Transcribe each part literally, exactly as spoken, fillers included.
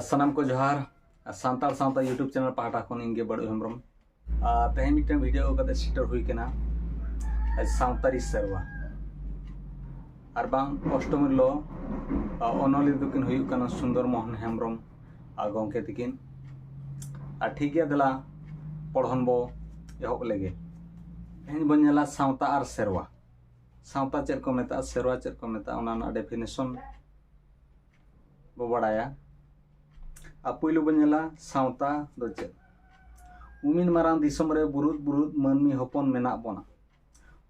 ᱥᱟᱱᱟᱢ ᱠᱚ ᱡᱚᱦᱟᱨ᱾ ᱥᱟᱱᱛᱟᱲ ᱥᱟᱶᱛᱟ YouTube channel ᱯᱟᱦᱴᱟ ᱠᱷᱚᱱ ᱤᱧ ᱜᱮ ᱵᱟᱹᱲᱩᱡ ᱦᱮᱢᱵᱨᱚᱢ᱾ ᱟᱨ ᱛᱮᱦᱮᱧ ᱢᱤᱫᱴᱮᱱ video ᱟᱹᱜᱩ ᱠᱟᱛᱮ ᱥᱮᱴᱮᱨ ᱦᱩᱭ ᱠᱟᱱᱟ ᱥᱟᱶᱛᱟᱨᱤ ᱥᱮᱨᱣᱟ᱾ ᱟᱨ ᱵᱟᱝ ᱚᱥᱴᱚᱢᱤ ᱞᱚ, ᱟᱨ ᱚᱱᱚᱞᱤᱭᱟᱹ ᱫᱚᱠᱤᱱ ᱦᱩᱭᱩᱜ ᱠᱟᱱᱟ ᱥᱩᱱᱫᱚᱨ ᱢᱳᱦᱚᱱ ᱦᱮᱢᱵᱨᱚᱢ ᱟᱨ ᱜᱚᱢᱠᱮ ᱛᱤᱠᱤᱱ᱾ ᱟᱨ ᱴᱷᱤᱠ ᱜᱮᱭᱟ, ᱫᱮᱞᱟ ᱯᱚᱲᱦᱚᱱ ᱵᱚ ᱮᱦᱚᱵ ᱞᱮᱜᱮ᱾ ᱛᱮᱦᱮᱧ ᱵᱚᱱ ᱧᱮᱞᱟ ᱥᱟᱶᱛᱟ ᱟᱨ ᱥᱮᱨᱣᱟ᱾ ᱥᱟᱶᱛᱟ ᱪᱮᱫ ᱠᱚ ᱢᱮᱛᱟᱜᱼᱟ, ᱥᱮᱨᱣᱟ ᱪᱮᱫ ᱠᱚ ᱢᱮᱛᱟᱜᱼᱟ, ᱚᱱᱟ ᱨᱮᱱᱟᱜ definition ᱵᱚ ᱵᱟᱲᱟᱭᱟ᱾ ᱟᱨ ᱯᱩᱭᱞᱩ ᱵᱚᱱ ᱧᱮᱞᱟ ᱥᱟᱶᱛᱟ ᱫᱚ ᱪᱮᱫ? ᱩᱢᱤᱱ ᱢᱟᱨᱟᱝ ᱫᱤᱥᱚᱢ ᱨᱮ ᱵᱩᱨᱩᱫ ᱵᱩᱨᱩᱫ ᱢᱟᱹᱱᱢᱤ ᱦᱚᱯᱚᱱ ᱢᱮᱱᱟᱜ ᱵᱚᱱᱟ᱾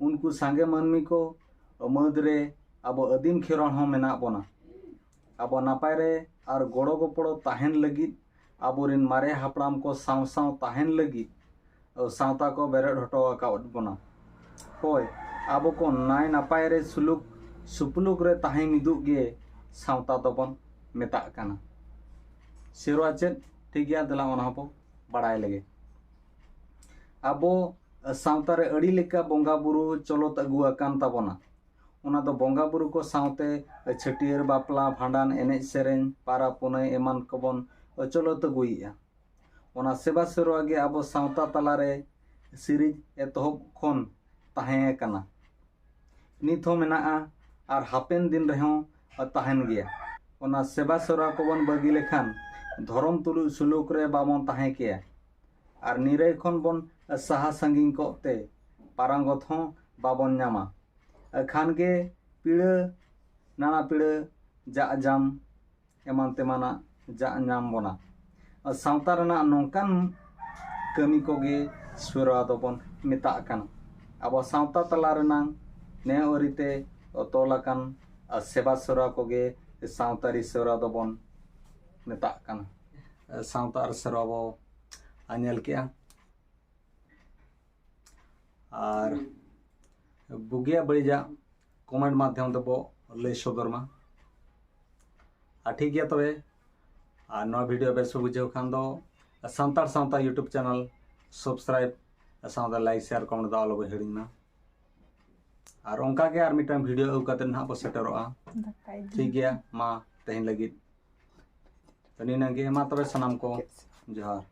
ᱩᱱᱠᱩ ᱥᱟᱸᱜᱮ ᱢᱟᱹᱱᱢᱤ ᱠᱚ ᱢᱟᱹᱫᱽ ᱨᱮ ᱟᱵᱚ ᱟᱹᱫᱤᱢ ᱠᱷᱮᱨᱣᱟᱲ ᱦᱚᱸ ᱢᱮᱱᱟᱜ ᱵᱚᱱᱟ᱾ ᱟᱵᱚ ᱱᱟᱯᱟᱭ ᱨᱮ ᱟᱨ ᱜᱚᱲᱚ ᱜᱚᱯᱚᱲᱚ ᱛᱟᱦᱮᱱ ᱞᱟᱹᱜᱤᱫ, ᱟᱵᱚᱨᱮᱱ ᱢᱟᱨᱮ ᱦᱟᱯᱲᱟᱢ ᱠᱚ ᱥᱟᱶ ᱥᱟᱶ ᱛᱟᱦᱮᱱ ᱞᱟᱹᱜᱤᱫ ᱥᱟᱶᱛᱟ ᱠᱚ ᱵᱮᱨᱮᱫ ᱦᱚᱴᱚ ᱟᱠᱟᱫ ᱵᱚᱱᱟ᱾ ᱦᱳᱭ, ᱟᱵᱚ ᱠᱚ ᱱᱟᱭ ᱱᱟᱯᱟᱭ ᱨᱮ ᱥᱩᱞᱩᱠ ᱥᱩᱯᱩᱞᱩᱠ ᱨᱮ ᱛᱟᱦᱮᱸ ᱢᱤᱫᱩᱜ ᱜᱮ ᱥᱟᱶᱛᱟ ᱫᱚᱵᱚᱱ ᱢᱮᱛᱟᱜ ᱠᱟᱱᱟ᱾ ᱥᱮᱨᱣᱟ ᱪᱮᱫ? ᱴᱷᱤᱠ ᱜᱮᱭᱟ, ᱫᱮᱞᱟ ᱚᱱᱟ ᱦᱚᱸᱵᱚ ᱵᱟᱲᱟᱭ ᱞᱮᱜᱮ᱾ ᱟᱵᱚ ᱥᱟᱶᱛᱟ ᱨᱮ ᱟᱹᱰᱤ ᱞᱮᱠᱟ ᱵᱚᱸᱜᱟ ᱵᱩᱨᱩ ᱪᱚᱞᱚᱛ ᱟᱹᱜᱩ ᱟᱠᱟᱱ ᱛᱟᱵᱚᱱᱟ᱾ ᱚᱱᱟ ᱫᱚ ᱵᱚᱸᱜᱟ ᱵᱩᱨᱩ ᱠᱚ ᱥᱟᱶᱛᱮ ᱪᱷᱟᱹᱴᱭᱟᱹᱨ, ᱵᱟᱯᱞᱟ, ᱵᱷᱟᱸᱰᱟᱱ, ᱮᱱᱮᱡ ᱥᱮᱨᱮᱧ, ᱯᱟᱨᱟ ᱯᱩᱱᱟᱹᱭ ᱮᱢᱟᱱ ᱠᱚᱵᱚᱱ ᱪᱚᱞᱚᱛ ᱟᱹᱜᱩᱭᱮᱫᱼᱟ᱾ ᱚᱱᱟ ᱥᱮᱵᱟ ᱥᱮᱨᱣᱟ ᱜᱮ ᱟᱵᱚ ᱥᱟᱶᱛᱟ ᱛᱟᱞᱟᱨᱮ ᱥᱤᱨᱤᱡ ᱮᱛᱚᱦᱚᱵ ᱠᱷᱚᱱ ᱛᱟᱦᱮᱸ ᱠᱟᱱᱟ, ᱱᱤᱛ ᱦᱚᱸ ᱢᱮᱱᱟᱜᱼᱟ ᱟᱨ ᱦᱟᱯᱮᱱ ᱫᱤᱱ ᱨᱮᱦᱚᱸ ᱛᱟᱦᱮᱱ ᱜᱮᱭᱟ᱾ ᱚᱱᱟ ᱥᱮᱵᱟ ᱥᱮᱨᱣᱟ ᱠᱚᱵᱚᱱ ᱵᱟᱹᱜᱤ ᱞᱮᱠᱷᱟᱱ ᱫᱷᱚᱨᱚᱢ ᱛᱩᱞᱩᱡ ᱥᱩᱞᱩᱠ ᱨᱮ ᱵᱟᱵᱚᱱ ᱛᱟᱦᱮᱸ ᱠᱮᱭᱟ᱾ ᱟᱨ ᱱᱤᱨᱟᱹᱭ ᱠᱷᱚᱱ ᱵᱚᱱ ᱥᱟᱦᱟ ᱥᱟᱺᱜᱤᱧ ᱠᱚᱜ ᱛᱮ ᱯᱟᱨᱟᱝᱜᱚᱛ ᱦᱚᱸ ᱵᱟᱵᱚᱱ ᱧᱟᱢᱟ᱾ ᱠᱷᱟᱱ ᱜᱮ ᱯᱤᱲᱟᱹ, ᱱᱟᱱᱟ ᱯᱤᱲᱟᱹ, ᱡᱟᱜ ᱡᱟᱢ, ᱮᱢᱟᱱ ᱛᱮᱢᱟᱱᱟᱜ ᱡᱟᱜ ᱧᱟᱢ ᱵᱚᱱᱟ᱾ ᱥᱟᱶᱛᱟ ᱨᱮᱱᱟᱜ ᱱᱚᱝᱠᱟᱱ ᱠᱟᱹᱢᱤ ᱠᱚᱜᱮ ᱥᱮᱨᱣᱟ ᱫᱚᱵᱚᱱ ᱢᱮᱛᱟᱜ ᱠᱟᱱᱟ᱾ ᱟᱵᱚ ᱥᱟᱶᱛᱟ ᱛᱟᱞᱟ ᱨᱮᱱᱟᱜ ᱱᱮᱭᱟᱣ ᱟᱹᱨᱤᱛᱮ ᱛᱚᱞ ᱟᱠᱟᱱ ᱥᱮᱵᱟ ᱥᱮᱨᱣᱟ ᱠᱚᱜᱮ ᱥᱟᱶᱛᱟᱨᱤ ᱥᱮᱨᱣᱟ ᱫᱚᱵᱚᱱ ᱢᱮᱛᱟᱜ ᱠᱟᱱᱟ᱾ ᱥᱟᱶᱛᱟ ᱟᱨ ᱥᱮᱨᱣᱟ ᱵᱚ ᱧᱮᱞ ᱠᱮᱜᱼᱟ᱾ ᱟᱨ ᱵᱩᱜᱤᱭᱟᱜ ᱵᱟᱹᱲᱤᱡᱟᱜ comment ᱢᱟᱫᱽᱫᱷᱚᱢ ᱛᱮᱵᱚ ᱞᱟᱹᱭ ᱥᱚᱫᱚᱨ ᱢᱟ᱾ ᱟᱨ ᱴᱷᱤᱠ ᱜᱮᱭᱟ ᱛᱚᱵᱮ, ᱟᱨ ᱱᱚᱣᱟ video ᱵᱮᱥ ᱯᱮ ᱵᱩᱡᱷᱟᱹᱣ ᱠᱷᱟᱱ ᱫᱚ ᱥᱟᱱᱛᱟᱲ ᱥᱟᱶᱛᱟ YouTube channel subscribe ᱥᱟᱶᱛᱮ like, share, comment ᱫᱚ ᱟᱞᱚ ᱵᱚ ᱦᱤᱲᱤᱧ ᱢᱟ᱾ ᱟᱨ ᱚᱱᱠᱟ ᱜᱮ ᱟᱨ ᱢᱤᱫᱴᱟᱝ video ᱟᱹᱜᱩ ᱠᱟᱛᱮ ᱱᱟᱦᱟᱜ ᱵᱚ ᱥᱮᱴᱮᱨᱚᱜᱼᱟ᱾ ᱫᱟᱠᱟᱭ ᱴᱷᱤᱠ ᱜᱮᱭᱟ, ᱢᱟ ᱛᱮᱦᱮᱧ ᱞᱟᱹᱜᱤᱫ ᱛᱚ ᱱᱤᱱᱟᱹᱜ ᱜᱮ, ᱢᱟ ᱛᱚᱵᱮ ᱥᱟᱱᱟᱢ ᱠᱚ ᱡᱚᱦᱟᱨ᱾